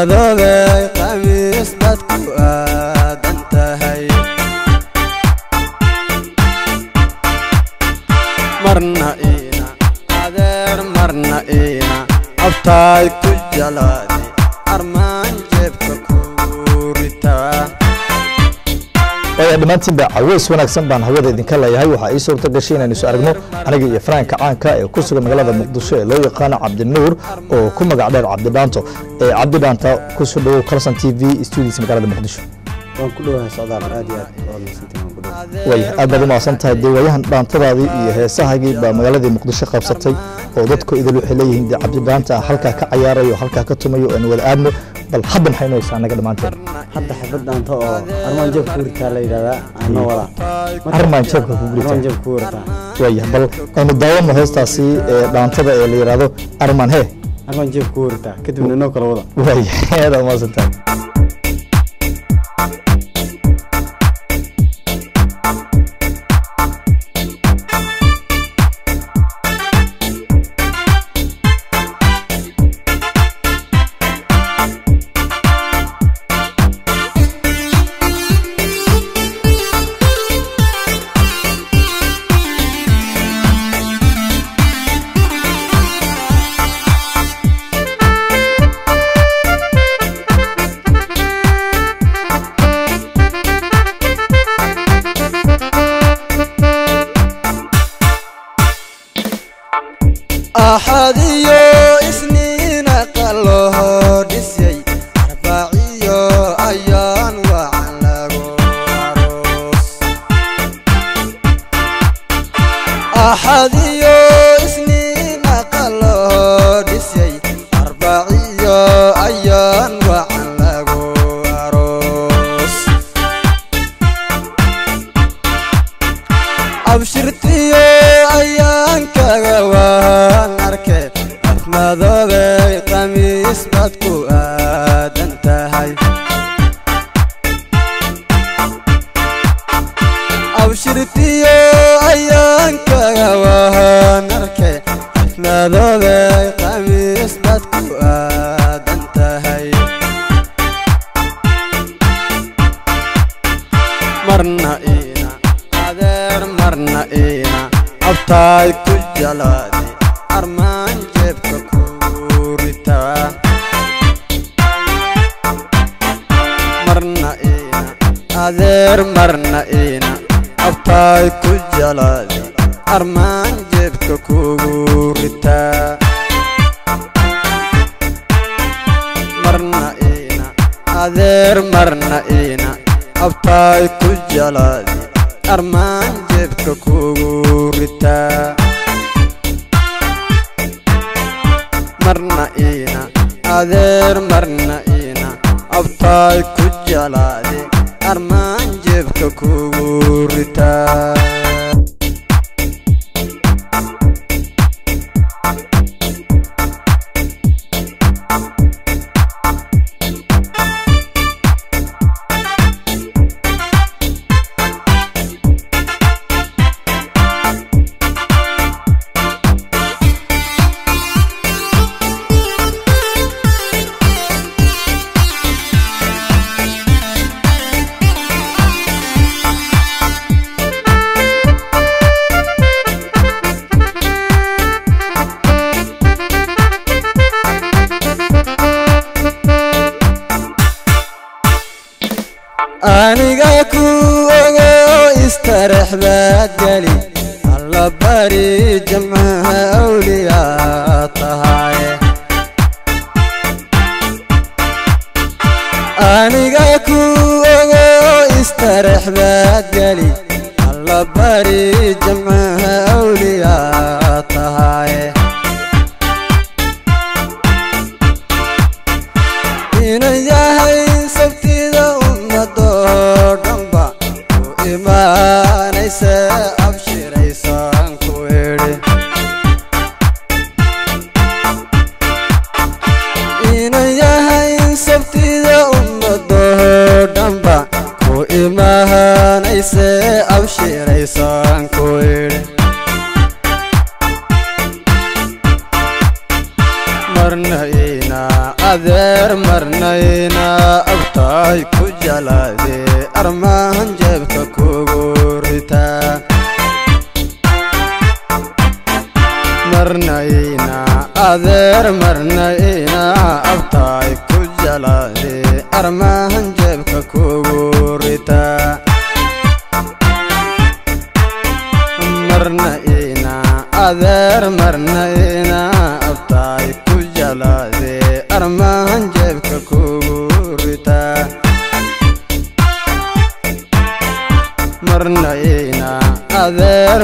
Afmadoobay qamiis baad ku aadan tahay. Marna ina adeer, marna ina abtaay ku jalaadi, armaan jeebka ku ritaa. Waaya, dhammaantiinba caweys wanaagsan baan hawada idinka leeyahay. Waxaa ii suurta gashay inaynu isu aragno aniga iyo fanaanka caanka ee ku sugan magaalada Muqdisho ee loo yaqaano Cabdinuur oo ku magac dheer Cabdidhaanto. Cabdi Dhaanta, kusoo dhowow Carlson TV studios magaalada Muqdisho. Waan ku dhowahay Socdaal, aad iyo aad waad mahadsantahay, waan ku dhowahay. Waaya, aad baad u mahadsan tahay. Dee waayahan dhaantadaadii iyo heesahaagii baa magaaladii Muqdisho qabsatay oo dadku idil waxay leeyihiin dee Cabdidhaanta halkaa ka cayaarayo, halkaa ka tumayo, aynu wada aadno. Bal hadda maxay noo haysaa annaga dhammaanteen? Hadda xabad dhaanto oo armaan jeebka ku ritaa la yidhahdaa aanoo wadaa. Armaan jeebka ku armaan guritaa jeebka ku ritaa. Waaya, bal aynu daawano heestaasi ee dhaantada ee la yidhaahdo armaan hee armaan jeebka ku ritaa, kadibna inoo kala wada. Waaya, aad aad mahadsan tahay. Axad iyo Isniina qaloo dhisay, Arbaaciyo ayaan wacan lagu aroos. Axad iyo Isniina qaloo dhisay, Arbaaciyo ayaan wacan lagu aroos. Abshirtiyo ayaan kaga waan arke, Afmadoobay qamiis baad ku aadan tahay. Abshirtiyo ayaan kaga waan arke, Afmadoobay qamiis baad ku aadan tahay. Marna ina adeer, marna ina abtaay ku jalaadi, armaan jeebka ku ritaa. Marna ina adeer, marna ina abtaay ku jalaadi, armaan jeebka kugu ritaa. Marna ina adeer, marna ina abtaay ku jalaadi, armaan jeebka kugu ritaa. Marna ina adeer, marna ina abtaay ku jalaadi, armaan jeebka kugu ritaa. Aniga ku ogo istarax baad geli, Alla bari jamcaha awliyaa tahay. Aniga ku ogo istarax baad geli, Alla bari jamcaha awliyaa tahay. Inan yahay sabtida ummadoo dhanba ku imaanaysa, abshiraysaan ku idhi. Inan yahay sabtida ummadoo dhanba ku imaanaysa, abshiraysaan ku idhi. Marna ina Adeer marnayna abtaay ku jalaade, armahan jeebka kugu ritaa. Marnayna adeer, marnayna abtaay ku jalaade, armahan jeebka kugu ritaa. Marna ina adeer, marna ina abtaay ku jalaade, armahan jeebka kugu ritaa. Marna ina adeer